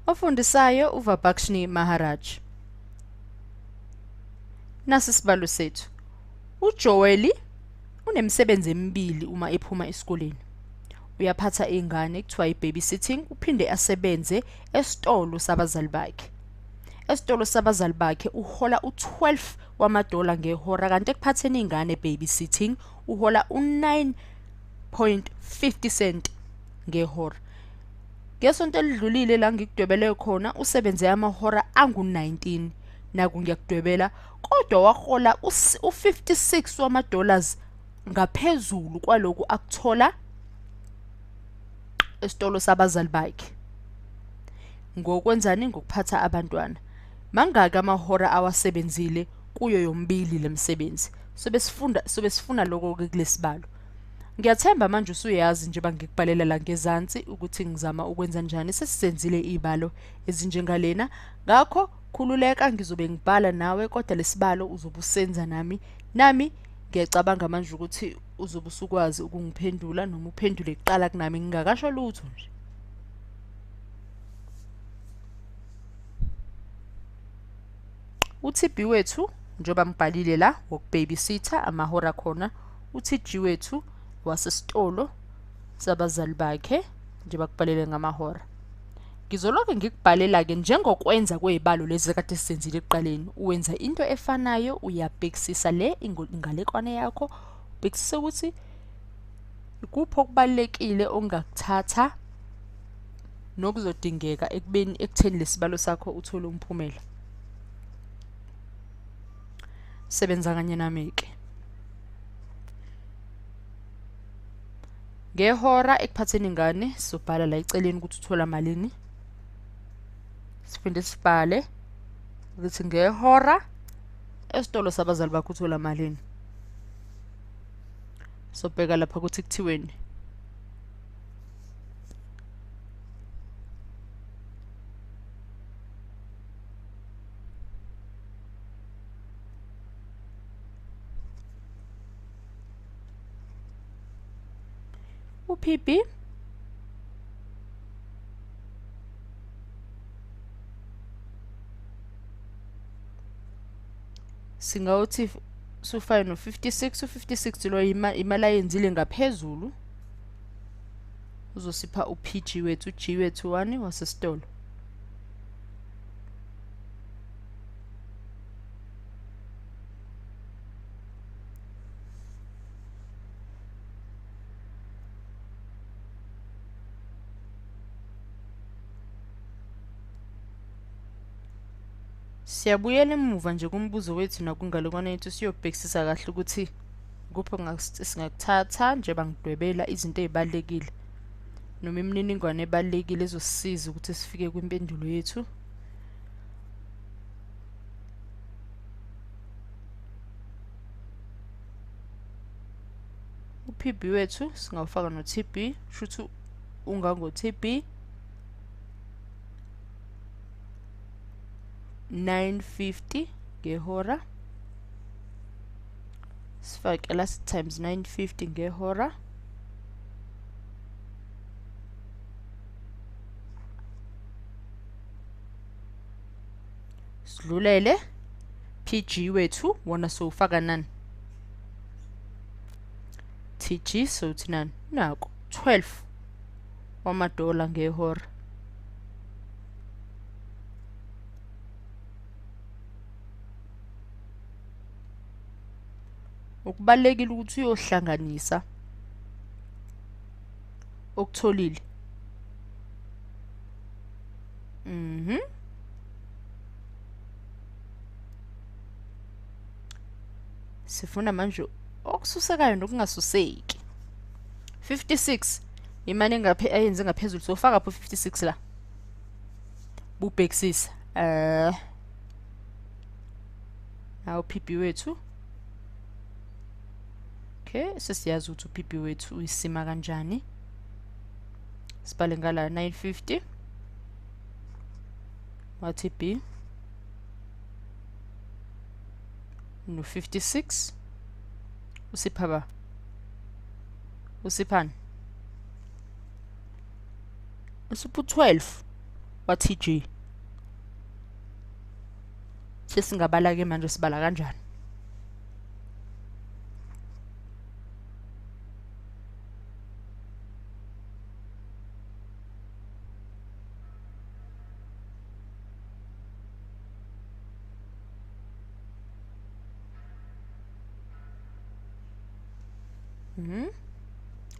Ofundisayo uVabakshni Maharaj. Nasi isibalo sethu. UJoeli unemisebenzi emibili uma ephuma esikoleni. Uyaphatha ingane kuthiwa i-babysitting, uphinde asebenze esitolo sabazali bakhe. Esitolo sabazali bakhe uhola u-12 wamadola ngehora, kanti ekuphatheni ingane babysitting uhola u-9.50 cent ngehora. Ngesonto elidlulile la ngikudwebele khona usebenze amahora angu-19, naku ngiyakudwebela, kodwa wahola u-56 wama-dollars ngaphezulu kwaloku akuthola esitolo sabazali bakhe. Ngokwenzani? Ngokuphatha abantwana. Mangaki amahora awasebenzile kuyo yomibili lemisebenzi? Sobe sifuna lokho-ke kulesibalo. Ngiyathemba manje usuyazi njengoba ngikubhalela la ngezansi ukuthi ngizama ukwenza njani. Sesizenzile izibalo ezinjengalena, ngakho khululeka, ngizobe ngibhala nawe, kodwa lesibalo uzobe usenza nami. Nami ngiyacabanga manje ukuthi uzobe usukwazi ukungiphendula noma uphendule kuqala kunami ngingakasho lutho nje. UTB wethu njengoba ngibhalile la wokubabysitter amahora khona, uTG wethu wasesitolo sabazali bakhe njengoba kubhalele ngamahora. Ngizoloke ngikubhalela-ke njengokwenza kwezibalo lezi kade sizenzile ekuqaleni. Uwenza into efanayo, uyabhekisisa le ingalekwane yakho, ubhekisise ukuthi ikuphi okubalulekile ongakuthatha nokuzodingeka ekubeni ekutheni lesibalo sakho uthole umphumela. Sebenza kanye nami-ke. Ngehora ekuphatheni ingane sizobhala la eceleni ukuthi uthola malini. Siphinde sibhale ukuthi ngehora esitolo sabazali bakho uthola malini. Sobheka lapha ukuthi kuthiweni. UPB singawuthi sufane no-56. U-56 lo imali ayenzile ngaphezulu, uzosipha u-PG wethu, u-G wethu wani wasesitolo. Siyabuyela emuva nje kumbuzo wethu nakwingalekwane yethu, siyobhekisisa kahle ukuthi kuphi singakuthatha njengoba ngidwebela izinto ey'balulekile noma imininingwane ebalulekile ezosisiza ukuthi sifike kwimpendulo yethu. UPB wethu singawufaka no-TB, shuthi ungango-TB 950 ngehora, sifake la times 950 ngehora, sidlulele PG wethu wona sowufaka nani, TG sowuthi nani, nako 12 wamadola ngehora. Okubalulekile ukuthi uyohlanganisa okutholile. Sifuna manje okususekayo nokungasuseki. 56 imali ayenze ngaphezulu, sofaka pho 56 la. Bubhekisisa. Nawu PB wethu. Okay, sesiyazi ukuthi uPB wethu uyisima kanjani. Sibhale ngala 950 wathi B no 56 usipha ba usiphani usipha 12 wa TG. Sesingabala ke manje, sibala kanjani?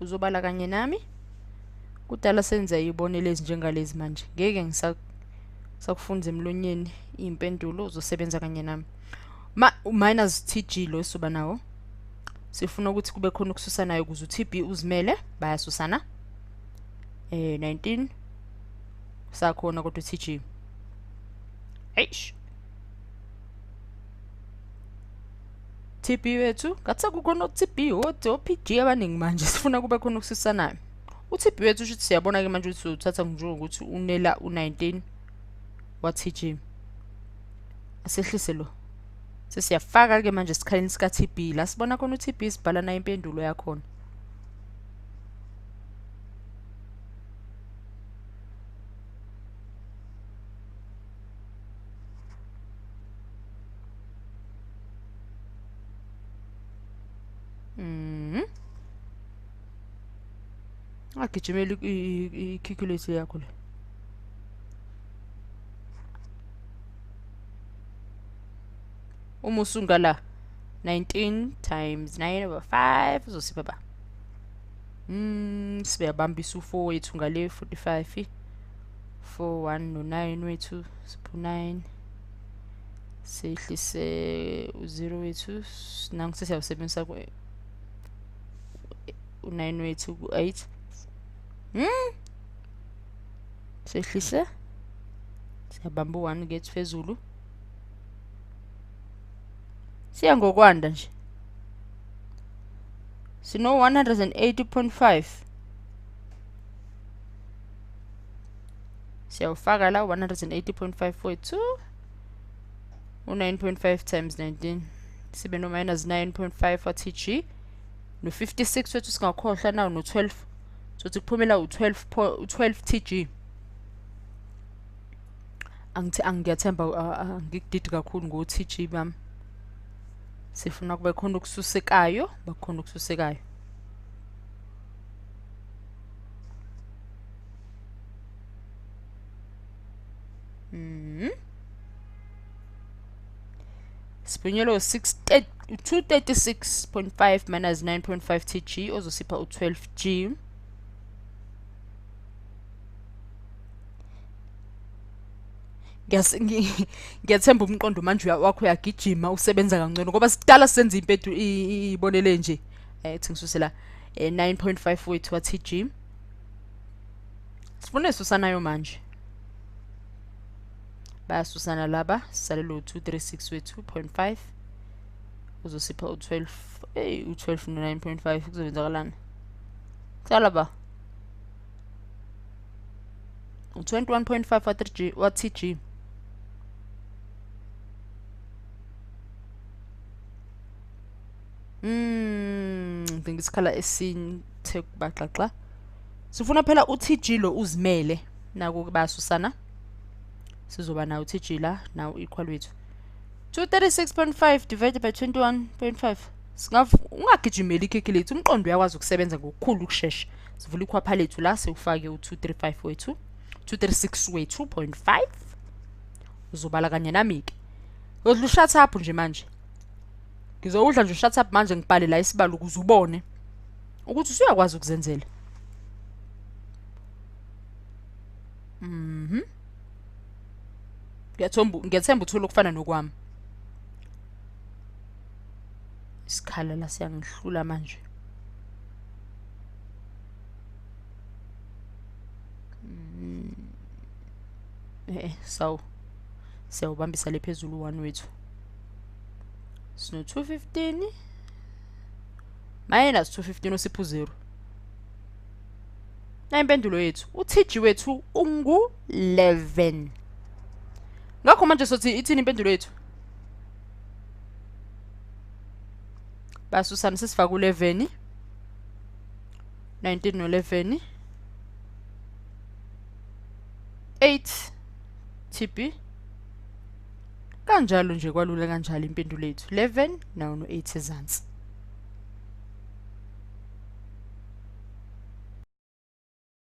Uzobala kanye nami. Kudala senza izibonelo ezinjengalezi manje. Ngeke ngisakufunza emlonyeni impendulo, uzosebenza kanye nami. Minus TG lo soba nawo. Sifuna ukuthi kube khona ukususanayo ukuze uTB uzimele, bayasusana. 19 sakhona kodwa TG. Eish. TB wethu, ngathi kukhona uTB o PG abaningi manje, sifuna kube khona ukususanayo. uTB wethu usho ukuthi siyabona ke manje ukuthi uthatha njengokuthi unela u19 wa TG. Asehlise lo. Sesiyafaka ke manje esikhaleni sika TB la sibona khona uTB, sibhala na impendulo yakhona. Agijimela i-calculator yakho le. Uma usungala 19 times 9 over 5 uzosipha ba. Siyabambisa u4 wethu ngale 45. 4 1 no 9 wethu, sipho 9. Sehlise u0 wethu, nangu sesiyawusebenzisa ku u9 wethu ku8. Sehlise. Siyabamba u1 kethu phezulu. Siya ngokwanda nje. Sino 180.5. Siyawufaka la 180.5 wethu. U9.5 times 19 sibe no minus 9.5 wa TG no 56 wethu singakhohlwa nawo no 12, sothi kuphumela u12 TG. Angithi angiyathemba angikudidi kakhulu ngo TG bami. Sifuna kube khona ukususekayo, bakhona ukususekayo. Siphunyelwe 236.5 minus 9.5 TG ozosipha u12 G. Ngiyathemba umqondo manje wakho uyagijima, usebenza kangcono ngoba sidala senza impedu ibonele nje. Ethi ngisusela 9.5 wethu wa TG. Sifune susanayo manje. Bayasusana laba, salelo 236 wethu 0.5 uzosipha u12. Hey, u12 no 9.5 kuzowenzakalani? Sala ba u21.5 wa 3G wa TG. Ngidinga isikhala esithe kubaxaxa. Sifuna phela uTG lo uzimele, naku bayasusana. Sizoba nawo TG la, nawo equal wethu. 236.5 divided by 21.5. Ungagijimeli i-calculator, umqondo uyakwazi ukusebenza ngokukhulu ukushesha. Sivula ikhwapha lethu la, siwufake u235 wethu, 236 wethu 0.5. Uzobala kanye nami ke. Udla ushut up nje manje. Ngizowudla nje ushut up manje, ngibhale la isibalo ukuze ubone ukuthi usuyakwazi ukuzenzela. Ngiyathemba uthole okufana nokwami. Isikhala la siyangihlula manje. Sawu. Siyawubambisa le phezulu 1 wethu. Sino 215 minus 215 osiphu 0. Na impendulo yethu uTG wethu ungu 11. Ngakho manje sothi ithini impendulo yethu? Basusana sesifaka u11, 19 no 11, 8 TB. Kanjalo nje kwalula kanjalo impendulo yethu. 11 nawo no-8 ezansi.